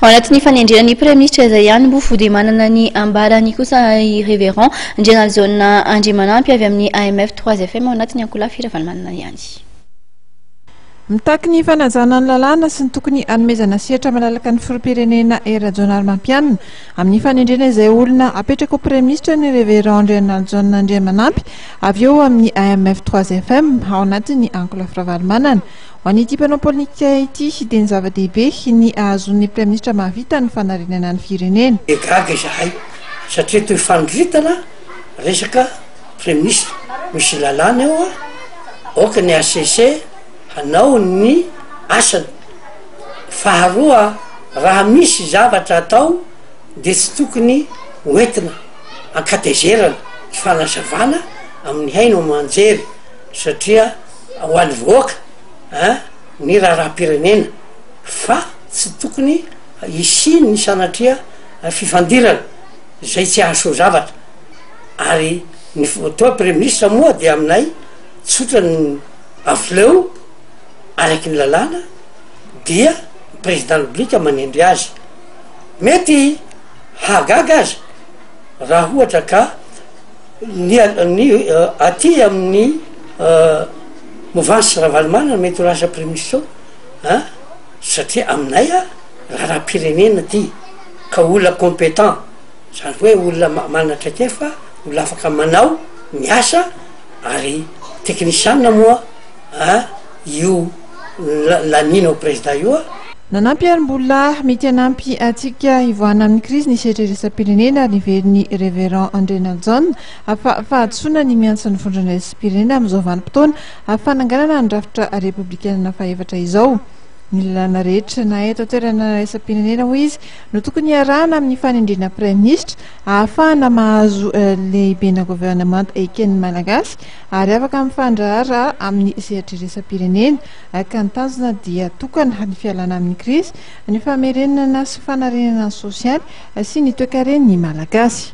Ao anatin'ny fanendrena ny Praiminisitra izay ihany moa dia manana ny ambarany kosa i Révérend Ndrianalijaona Andriamanampy avy amin'ny AMF 3 FM ao anatin'ny ankolafy Ravalomanana ihany. Mitaky ny fanajana ny lalàna sy ny tokony hanomezana sehatra malalaka ny filoham-pirenena Hery Rajaonarimampianina amin'ny fanendrena izay olona hapetraka ho praiminisitra ny Révérend Andrianalijaona Andriamanampy avy eo amin'ny AMF 3 FM ao anatin'ny ankolafy Ravalomanana. Ho an'ity mpanao politika ity dia ny zava-dehibe ny ahazoan'ny praiminisitra mahavita ny fanarenana ny firenena. Dia gaga izahay satria toy fandritana resaka praiminisitra, misy lalàna eo aoka ny HCC hanao ny asany. Faharoa, raha misy zavatra atao dia tsy tokony ho entina an-katezerana ny fanazavana amin'ny haino aman-jery satria ho an'ny vahoaka ein ny raharaham-pirenena fa tsy tokony hisian'ny sanatria fifandirana izay tsy hahasoa zavatra ary ny toa praiminisitra moa dia aminay tsotra ny avy eo araky ny lalàna dia ny président repoblika manendry azy, mety hahagaga aza raha ohatra ka ny ny aty amin'ny mouvance Ravalomanana mety ho lasa premier ministre eo an, satria aminay a raharaham-pirenena ty ka olona compétent zany hoe olona manana traikefa, olona afaka manao ny asa ary teknisianina moa a io laniana ho président io a. Nanampy ary mbola mety hanampy antsika hivoahana amin'ny krizy ny sehatra iraisam-pirenena ary niverin'ny Révérend Andrianarijaona fa fahadisoana ny miantso ny vondrona iraisam-pirenena amin'izao vanim-potoana fananganana ny rafitra repoblikanina fahefatra izao. Ny lalàna rehetra na eto an-toerana na iraisam-pirenena hoy izy no tokony hiarahana amin'ny fanendrena praiminisitra ahafahana mahazo lehibena governemanta eken'ny Malagasy ary afaka mifandraharaha amin'ny sehatra iraisam-pirenena ka ny tanjona dia tokana ny fialana amin'ny krizy, ny famerenana sy fanarenana ny sosialy sy ny toekaren'ny Malagasy.